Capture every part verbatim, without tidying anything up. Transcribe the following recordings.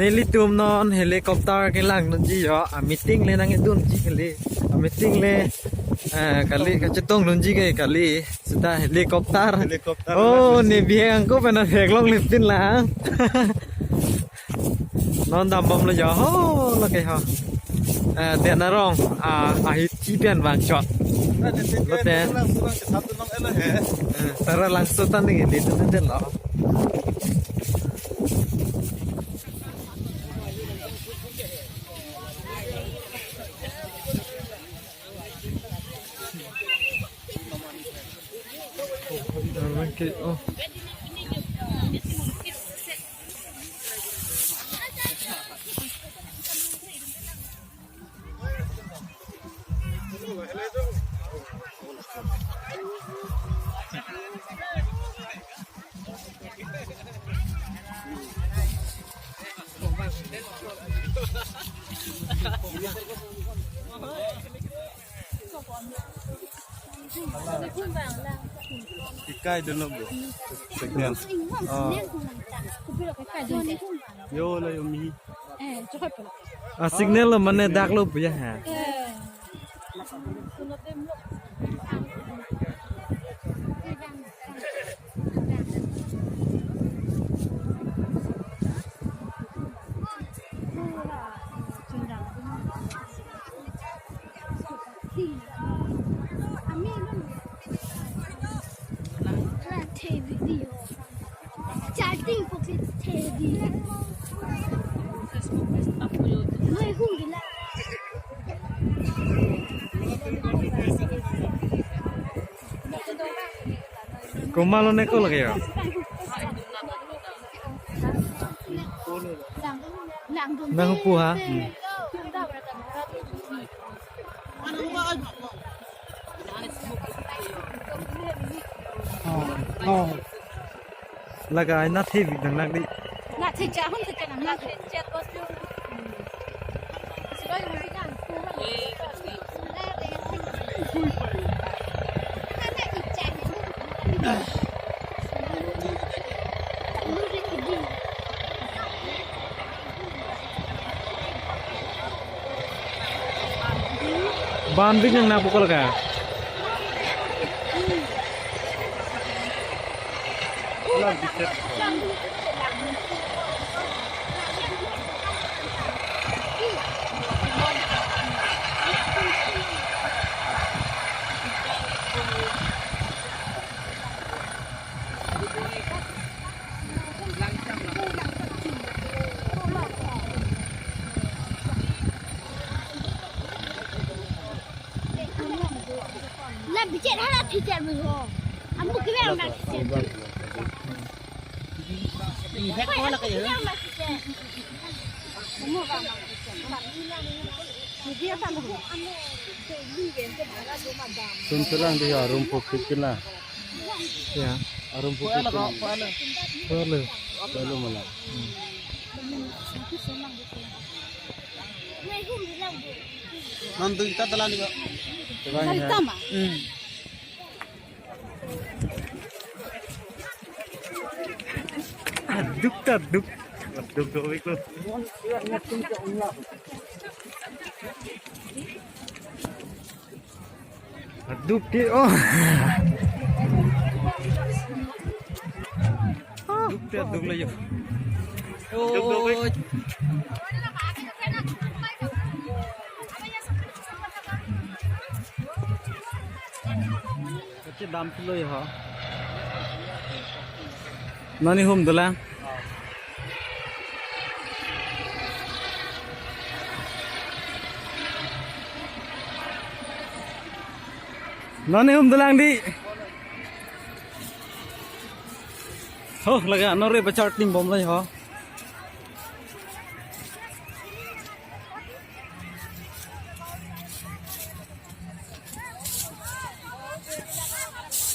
Nelitum non helicopter kelang dunji ho, a meeting le nangdunji kali. A meeting le, eh, kali kachetong dunji ke kali. Seta helicopter. Helicopter. Oh, ne bihek angko pen bihek longle tin lang. Non dambomlo jo ho, lake ho. Eh, Deng Arong, ah, ahithi pen vangchot. Lote. Eh, sara langso ta neli dun dunlo. Kekai dunlo bo. Signal. Oh. Yo la yo mi. Eh, chokot pala. Ah, signal lo mane dak lo puya ha. Eh. Charging pocket thebi. Noi hung gila. Komatlo ne ko lake ya? Nang pu ha? Hmm. Oh, oh. Laga na the bik dang nak di. Na the cha hon the cha nang na the cha ko. Ban bik nang na pukul ka. La bichar hala teacher mo ho. Amu kibe na teacher. Ni hek ko la kayo. Amu ba ma teacher. Ni dia ta lo. Sun selang dia room pokit kena. Ya. Arum pukul. Kuala ko, kuala. Kuala. Kuala malam. Nanti kita telan juga. Telan ya. Sama. Hmm. Aduk ta aduk. Aduk ko ikut. Aduk ke, oh. Aduk ke, aduk lagi. Oh. Kachet dam pilo ya, ha. Nani hum dolang? Nani hum dolang di? Ho, laga nore bachar ting bom lai ho.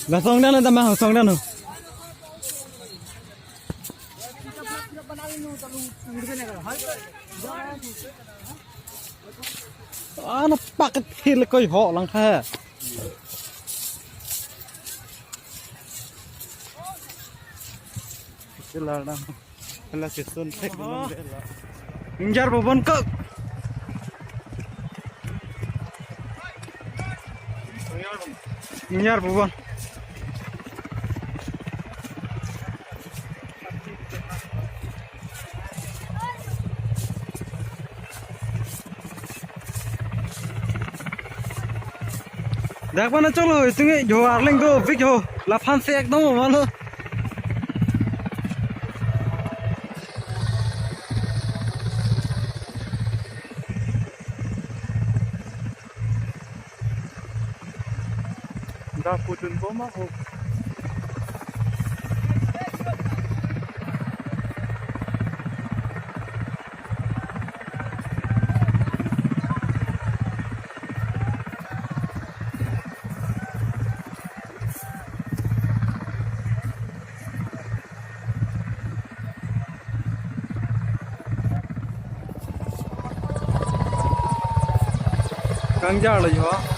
Lasong dan ada mah, lasong dan. Ana paket hil koi ho lang kha. Sila na. Hala ke sun thek nang de la. Injar bobon kok. Injar bobon. Dak mana cholo, itung e jo arleng do, big ho. Laphan se ekdom mano. Dak pudun boma ho. Kangjar lo jo.